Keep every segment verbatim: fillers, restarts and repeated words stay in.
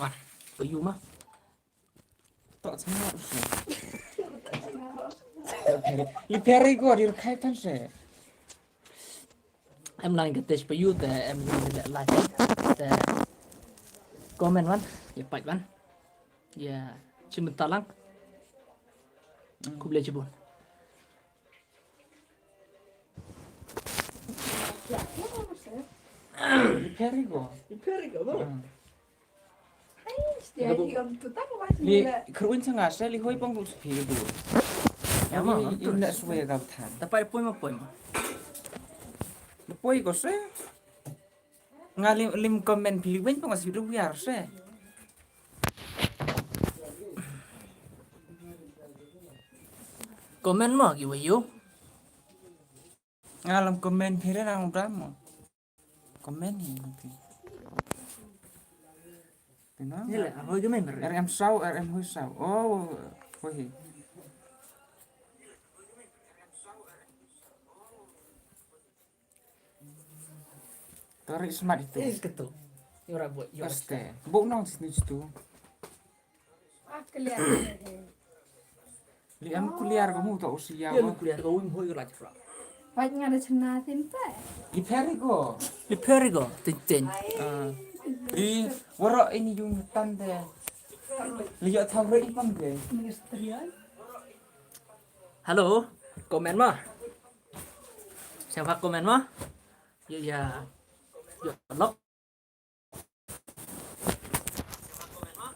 Wan, to yu ma. To chang. Li peri go dir khai tan se. Em lang ka tes pa yu te em lang ka lai te comment wan, ya pait wan. Ya, chimbynta lang. Khublei chibun. Li peri go. Li peri go, bro. Hmm. Li khrwin changa se li hoi pang dul spi du. Ya ma, li, li na swe ga than. Ta pai poi ma, poi ma. Poi ko se. Nga lim, lim comment phi wen pang spi du wiar se. Comment mo ki wa yu. Nga lam comment phi re nang udah mo. Comment hi mo phi. Phi na? Ni le, apa je main ber? R M sau, R M hui sau. Oh, oh hi. Tarik semat itu. Eh, ketuk. Yora buat, yora. Aste. Bok nong sini situ. Ah, keliar. Li em kuliar kamu tak usia. Iya, lu kuliar kau, im hoi raj fra. Pait nga da chena tin pa. Li peri go. Li peri go, tin tin. Ah. Li warok ini yung tan de. Li yo tau re ipang de. Ministerial. Hello, comment ma. Siapa comment ma? Ya, ya. Ya, lok.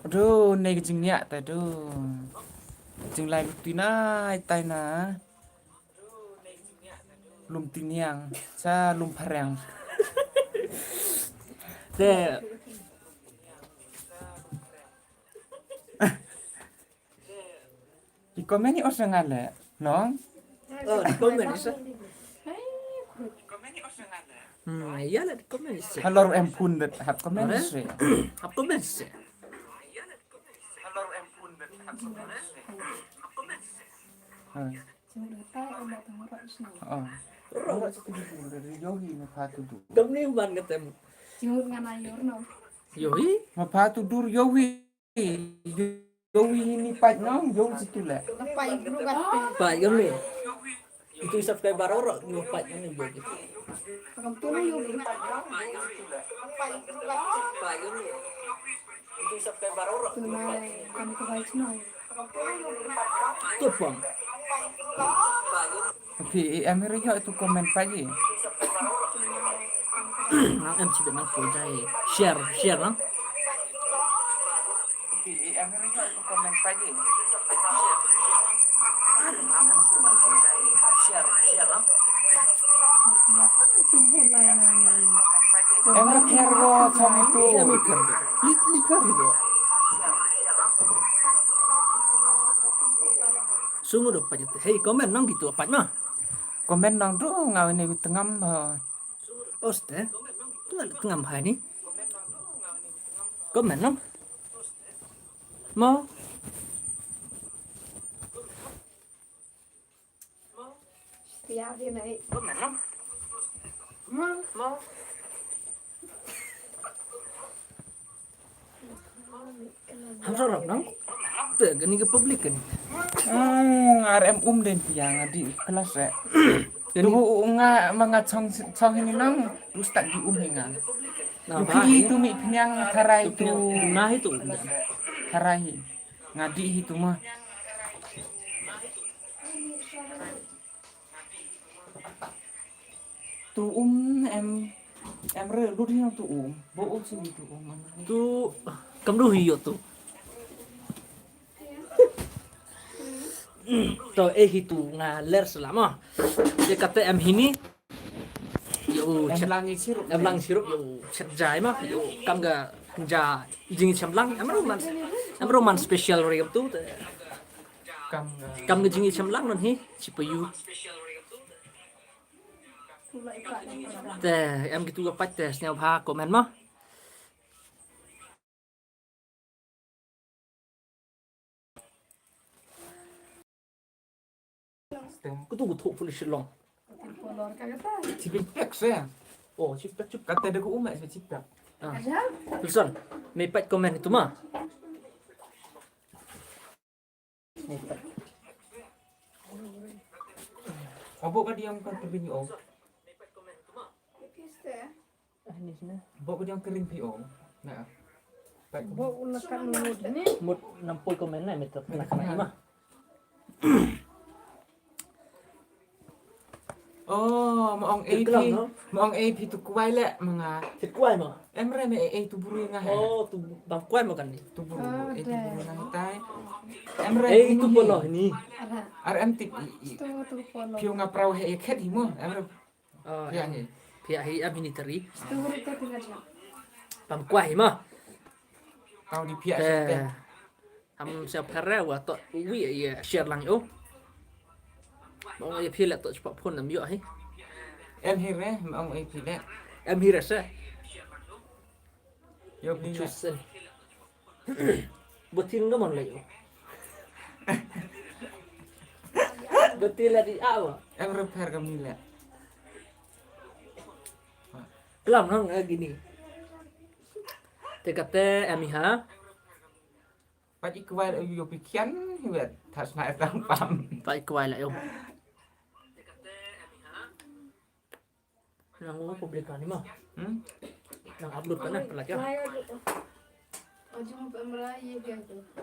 Aduh, ne ka jingniah ta du. Jinglai ka tuinai taina. Lum tiniang, sa lum phareng. Te. Ki comment ni os nga le, no? Oh, ki comment ni sa. Hmm, ya le ki comment ni sa. Halor em pun det hap comment ni sa. Hap comment ni sa. Oh. Kam ni man ka tem. Yohi? Ma pha tu dur yohi. Yowi ni pait nong, yowi situ le. Pait kam ni. Itu subscriber orang ni pait kam ni yowi. Kam tu yowi. Pait kam ni. Itu subscriber orang. Tu na kam tu bai chno. Tu pang. Phi em ri ïoh tu comment pagi. Nang em chibit nang pun jai. Share, share nang. Phi em ri ïoh tu comment pagi. Share, share nang. Em ri pher go chong tu. Em ri pher. Lit, lit pher go. Sungu do pajat. Hei, comment nang gitu apa mah? Comment nang tu ngawi ni tengam ha. Oste. Tengam, tengam hai ni. Comment nang. Mo. Comment nang. Mo. Mo. Ham sa rap nang. Te kani ka public kan. Hmm, R M um den pia nga di kelas eh. Tu nga ma nga chong chong hini nang. Tu start di um hi nga. Tu phi tu mi piniang tharai tu. Na hi tu. Tharai hi. Nga di hi tu ma. Tu um em em re lut hi tu um. Bo um si tu um. Tu kam du hi yo tu. To eh hi tu nga ler selama. Ye kata em hini. Yo, em lang sirup. Em lang sirup yo chet jai ma. Yo kam ga ja jing chem lang. Em roman. Em roman special re tu. Kam ga jing chem lang non hi. Chipa yu. Te em kitu ka pat te sñiaw bha comment mo. Kutu kutu foolish long. Chipin pek se. Oh, chipek chup. Kata da ku umat se chipek. Ah. Listen, me pat comment itu ma. Abo ka diang ka terbini o. Abo ka diang kering pi o. Na. Abo ula ka mut ni. Mut nampoi comment na me tak na kana ma. Oh, ma ong A P, ma ong A P tu kwai le ma nga. Tu kwai ma. Em re me A tu bru nga he. Oh, tu bang kwai ma kan ni. Tu bru, A tu bru nga tai. Em re A tu polo ni. Ar em tip i. Tu tu polo. Piu nga prau he khet hi mo. Em re. Oh, pia hi. Pia hi am hini teri. Tu bru tu tu nga. Bang kwai ma. Tau di pia. Am sia pher wa to wi ya share lang yo. Mo ya phi le to chpa phone nam yo hi. Em hi re, mo ya phi le. Em hi re se. Yo phi le. Chusen. Botin ga mon le yo. Botin la di awa. Em re pher ga mi le. Klam nang gini. Te kate em hi ha. Pat i kwai la yo pi khian hi wet. Thas na tang pam. Pat i kwai la yo. Nang u public ni ma. Hmm? Nang upload kana pala kya.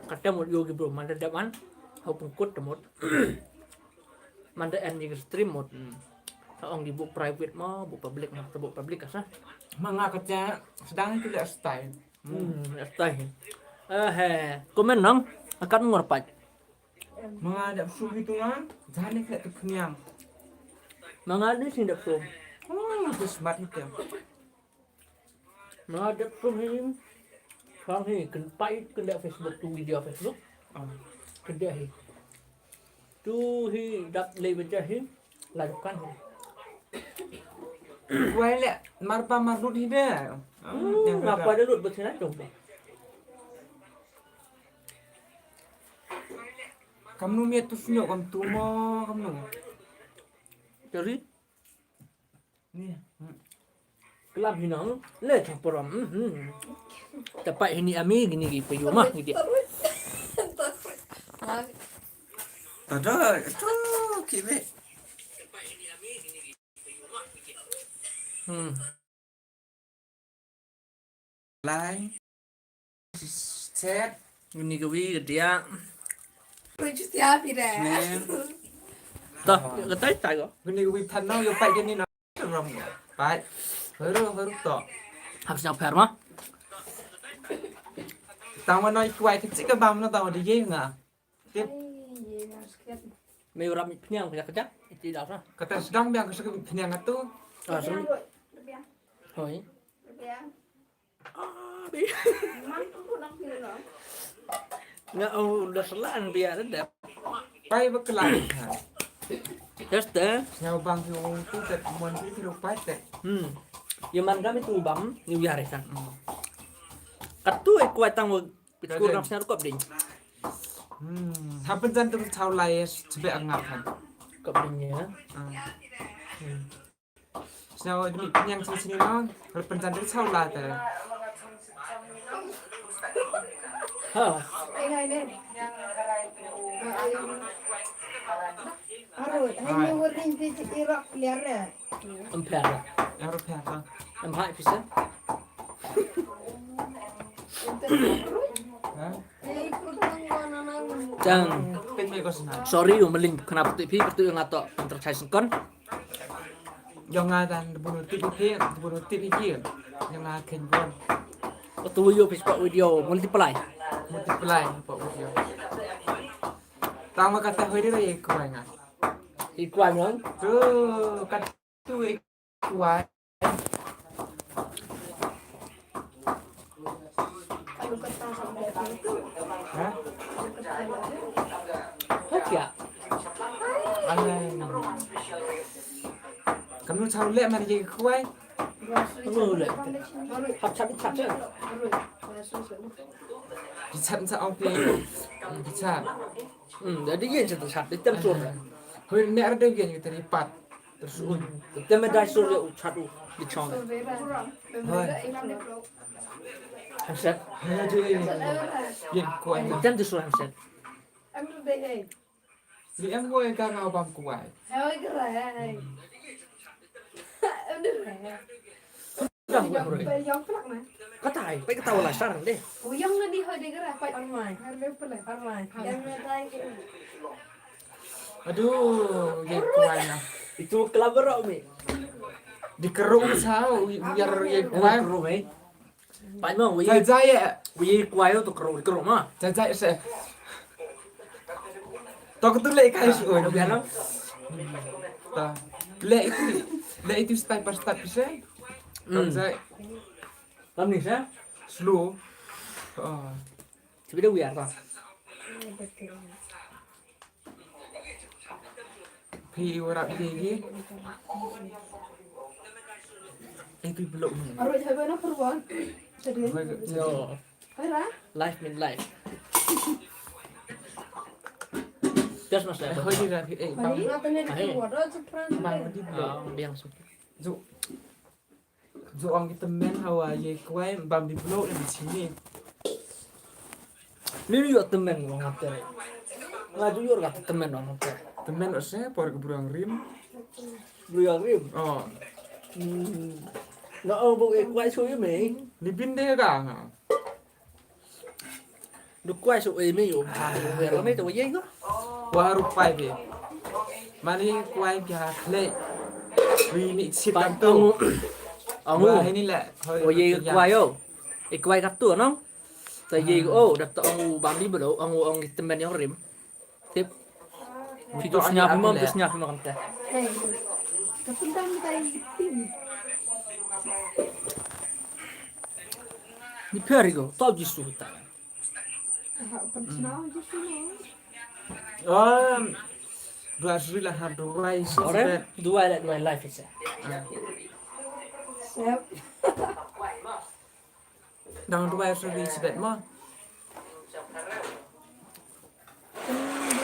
Kata mut yo ki bro manda daman. Hau pengkut temut. Manda en ni stream mut. Hmm. Ong di bu private ma, bu public ma, bu public asa. Ma nga kata sedang ki le style. Hmm, style. Eh, he. Comment nang, akan ngor pat. Ma nga dap sum hitu nga, jani kle tu khniang. Ma nga ni sing dap sum. Oh, tu smart hitu. Ma nga dap sum hi. Fang hi, ken pai, ken dap Facebook tu video Facebook. Ah. Ken dap hi. Tu hi dap lei beja hi. La dukan hi. Wai le, mar pa mar lut hi de. Hmm, mar pa de lut betina tu. Kamnu miat tu sunyo kam tu mo kamnu. Jadi? Ni. Kelab hinang le chang poram. Hmm. Tapai hini ami gini gi payu mah gitu. Tada tu kibe. Hmm. Lai. Set. Ini ke wi ke dia. Pergi setiap ini. Tah, ke tai tai ko. Ini ke wi than no yo pai ini no. Rom ko. Pai. Baru baru to. Hak siap her mah. Tang mana iku ai kecil ke bam no tang ada ye nga. Tip. Me ram pnyang kerja kerja. Iti dah sah. Kata sedang biang ke pnyang tu. Ah, sedang. Hoi. Ah, bi. Nga udah selan biar ada. Pai bekelang. Terus deh. Nyau bang si orang tu tak mon tu tu pai tak. Hmm. Yang mana kami tu bam ni biar kan. Katu eh kuat tang. Pit kur nang snar kop ding. Hmm, happen jan tu chau lai sebe angap kan. Kop ding ya. Hmm. Snar demi penyang sini sini no, happen jan tu chau lai te. Ha. Aro, hanya waring di irok liara. Empera. Aro pera. Empat bisa. Jang. Sorry, u melin kenapa tu pi, betul nga to entertainment kon. Yang ada bunuh tip pi, bunuh tip pi. Yang akan buat. Betul yo Facebook video multiply. Multiply pak video. Tang ma kata hoi dei ikuai nga. Ikuai non. Tu kat tu ikuai. Ha? Hoi ya. Alai. Kamu tahu leh mana ikuai? Kamu leh. Hap chat chat. Di chat chat ong pi. Di chat. Hmm, jadi ye chat chat di chat sur. Hoi ne ada ye kita lipat. Te me dai sur ïa u chat u di chong. Hoi. Hamset. Hoi, di. Ïa kwai. Tem di sur hamset. Di em kwai ka ngau bam kwai. Hoi, krai. Dah, dah, dah. Katai, pai kata wala sar deh. Uyang na di hoi di krai, pai. Armai. Armai pula. Armai. Yang na dai. Aduh, ye kwai na. Itu kelabang rock mi. Di kerung sa, u-, biar ye kwai. Kerung, eh. Pai ma, wi. Jai jai, eh. Wi kwai tu kerung, kerung ma. Jai jai se. Tok tu le kai su. Biar no. Ta. Le itu, le itu step per step se. Hmm. Jai. Tam ni se. Slow. Ah. Tapi dah biar ta. Phi ïa rap ïa ki. Eh, phi block ni. Arwah jaga na perwan. Tadi. No. Ara? Live min live. Just mas live. Eh, hoi di rap, eh, bang. Hoi di rap, eh, bang. Bang di block. Ah, biang su. Ju. Ju ong ki tymmen hawa ye kwai bam di block di sini. Ni ïoh tymmen ong te. Nga ju ïoh ka tymmen ong te. Tymmen ose por ki briew rim. Briew rim. Oh. Hmm. Nga ong bok ye kwai shu ye me. Ni bin de ka nga. Du kwai shu ei me ïoh. Wer me to ye ko. Wa rupai be. Mani kwai pia kle. Wi ni sit kan to. Angu. Angu. Wa hini le. Hoi, o ye kwai o. E kwai ka tu nong. Ta ye o da to angu bam di belo angu ong ki tymmen ïong rim. Tip. Phi tu sñiaw phi mo, phi sñiaw phi mo kamte. Ni pher igo, tau Jisu ta. Um, do I really have the right to that? Ore, do I let my life is. Dang duwai suri sibet mo.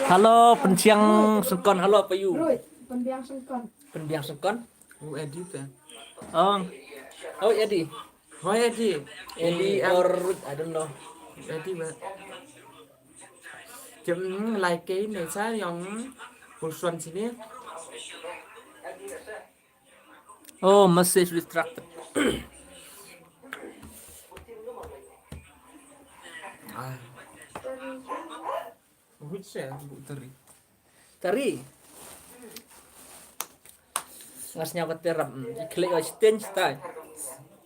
Halo, Pynchiang Sengkon. Halo, apa you? Ruth, Pynbiang Sengkon. Pynbiang Sengkon? Oh, Eddie te. Oh. Oh, Eddie. Oh, Eddie. Eddie, um, or Ruth, I don't know. Eddie, ba. Jem, like, ne, sa, yong, pulsuan sini. Oh, message restricted. Ah. Which, eh, bu teri. Teri. Nga sñiaw ka terap, mm, i klik oi sten stai.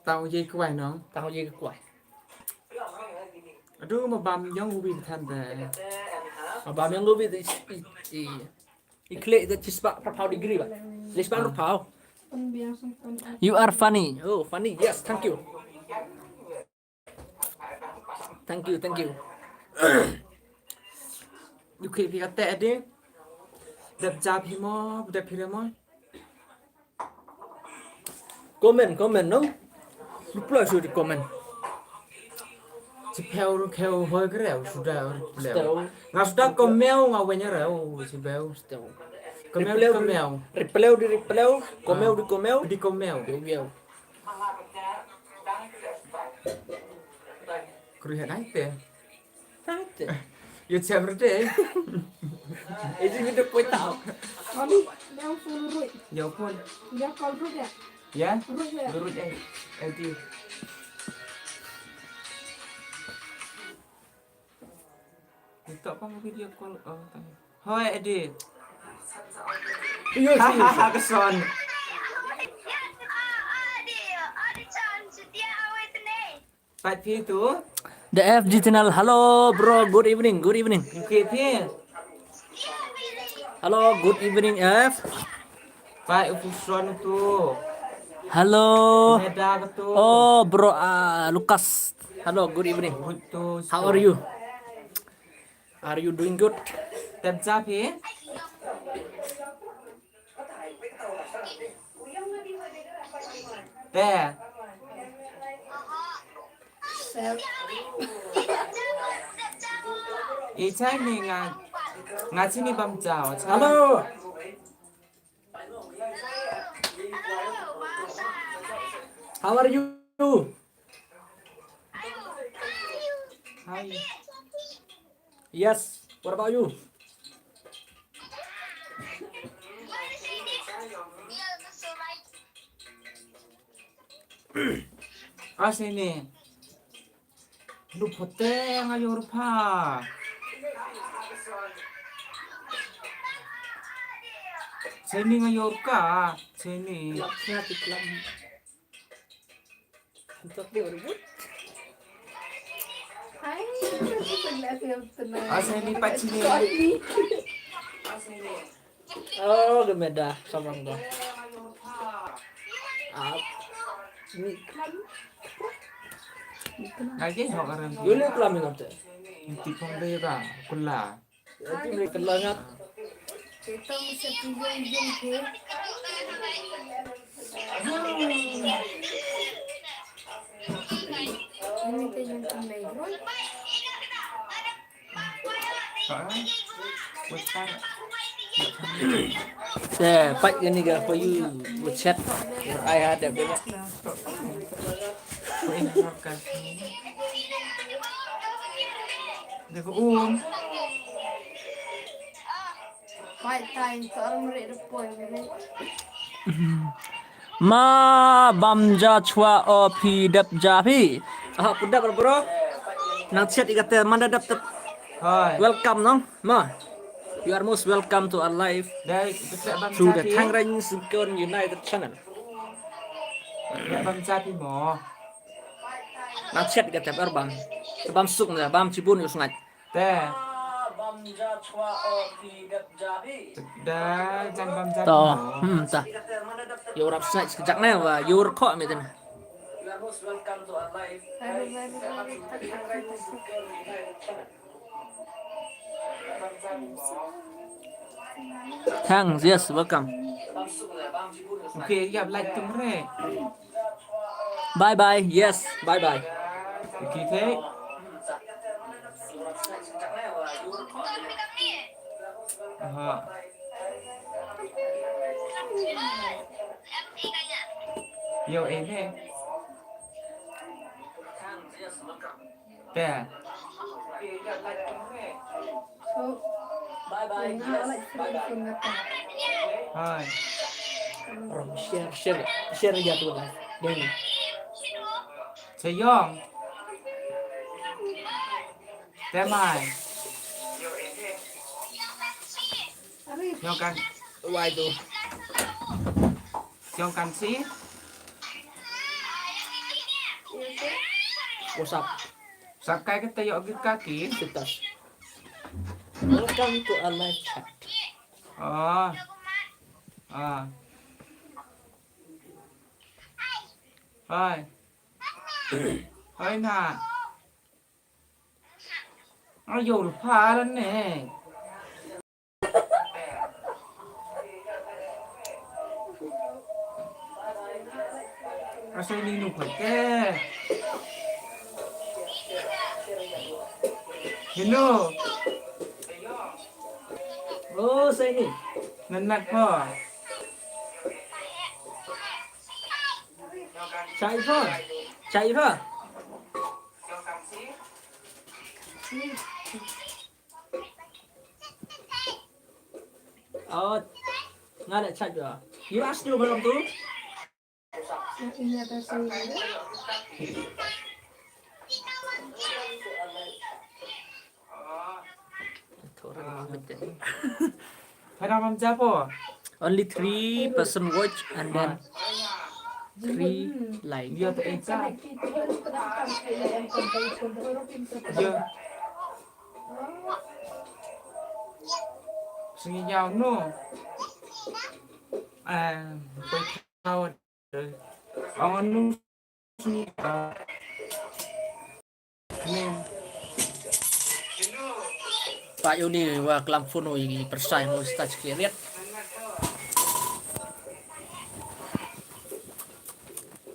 Tang u ye kwai nong. Tang u ye kwai. Aduh, ma bam yong u win than de. Ma bam yong u win i, i, i. I klik da chispah pyrphaw degree ba. Chispah pyrphaw. You are funny. Oh, funny. Yes, thank you. Thank you, thank you. You klik phi kata de. Dep jap hi mo, dep hi mo. Comment, comment, no? Reply shu di comment. Chiphew ru khew hoi kreu suda reply. Stew. Nga suda komew nga wenya reu chiphew. Stew. Komew, reply, komew. Reply di reply, komew di komew. Di komew. Yo, yo. Kru ha nai te. Tang te. Yo chem rute. Ejin mi de poi tau. Kami, yang phone rui. Yo phone. Yang call rui ya? Ya? Rui ya? Rui eh. Nanti. Itu apa mau video call? Oh, tanya. Hoi, Eddie. Iya, sih. Hahaha, keson. Pat phi tu? The F G channel. Hello, bro. Good evening. Good evening. Phi phi. Hello, good evening, F. Pat u pu son tu. Hello. Meda tu. Oh, bro, ah, Lucas. Hello, good evening. Good tu. How are you? Are you doing good? Tem cha phi? Te. I chai ni nga, nga chini bam chao. Hello. How are you? Hi. Yes. What about you? Ah, sini. Lu phote nga yor pha. Sini nga yor ka. Sini. Hai, aku tak nak film tonight. Ah, sini, Pak, sini. Sorry. Oh, gemeda, sama gua. Ah, ni kan. Lagi hok arang. Yuli kelam ni kata. Inti kong deh ka, kula. Inti mereka kelangat. Kita mesti tiga ujung ke. Ini kita yang tunai. Te, pat kane ka for you with chat. Ai ha dep dep. Dep um. Pat tai to ram re de poi re. Ma bam ja chwa o phi dep ja phi. Ah, phi dep bro. Nang chat ïa kata man da dep tep. Hai. Welcome nong. Ma. You are most welcome to our live Dai, ita siap bam through the jati. Thangraiñ Syngkon United Channel. Siap bam jati mo. Nang chat ïa kata bam. Bam suk na bam chibun ïa u sngaid. Te. Da jan bam jati to mo. Hmm, ta. Ïa u rap sngaid kjak ne wa ïa u rkhoh me ten. Thanks, yes, welcome. Okay, ïa, like tum re. Bye bye, yes, bye bye. Okay, te. Aha. Yo, eh, ne. Te. Hai. Rom, share, share, share ïa tu lah. Dei. Seyong. Te mai. Seyong kan. Wai tu. Seyong kan si. What's up? Sa kai kata ïoh git kaki. Sitas. Welcome to our live chat. Ah. Ah. Hai. Hai na. Ayo, lupa lah ni. Asal ni lupa ke. Hello. Oh, saya ni. Nanat po. Chai po. Chai po. Oh, nga da chat ba. You ask you belum tu? Thora ni mama te. Phaina mam japo. Only three person watch and then three like. Ïa, ta esa. Ïa. Sngi ïa no. Ah, poi thaw. Ong no. Pat ïa uni wa klam phone ïa ki pyrsa ïa u stage ki riat.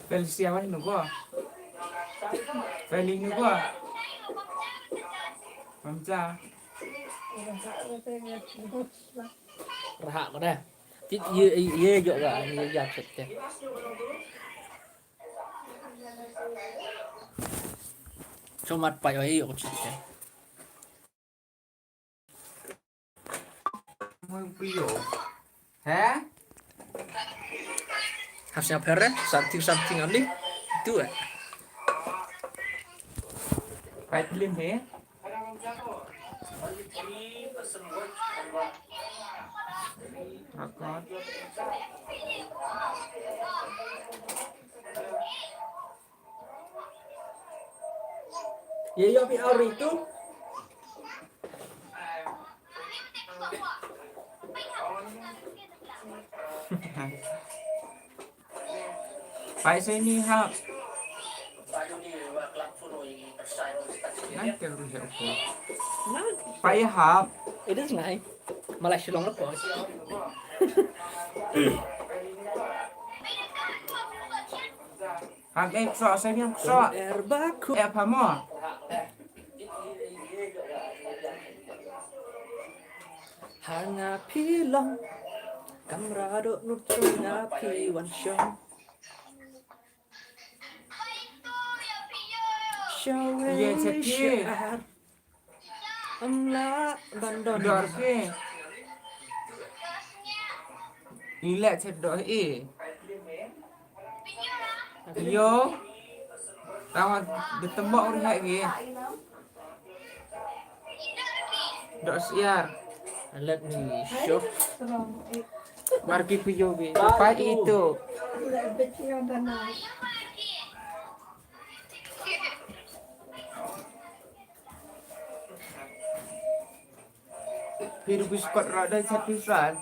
Felicia wa inu ko. Feli inu ko. Pamcha. Raha ko deh. Ti ye ye jo ga ye ya chet te. Chomat pai oi, ok, ok. Heh? Hasnya pere, something, something ani. Itu, eh. Pai film, eh? Rakot. Ye, yo, pi ori tu. Pai sini, hap. Nang kel ruh ya, oke. Nang. Pai, hap. It is nice. Malaysia long report. Hap, eh, ksok, saya bilang ksok. Erbaku. Eh, apa mo? Hanga pilong. Kamrado nutru nga pi wan shong. Iya, chat ki. Amla bandon. Dor ki. Ila chat dor i. Yo. Tawa de tembok uri hak ki. Dok siar. Let me show. Marki piyo bi. Pai itu. Piru biskot rada satu sal.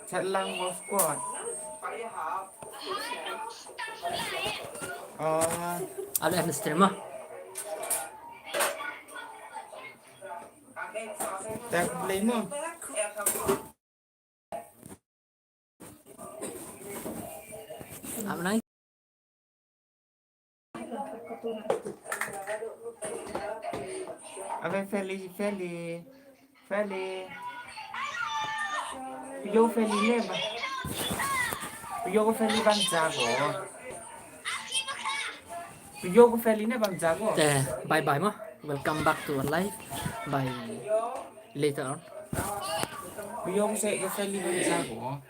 Chat lang bos kuat. Oh. Ada yang stream ah. Tak boleh mo. Apa nai? Abe Feli, Feli, Feli. Yo Feli ne ba. Yo Feli bang jago. Yo Feli ne bang jago. Eh, bye bye mo. Welcome back to our life. Bye. Later on. Yo se yo Feli bang jago.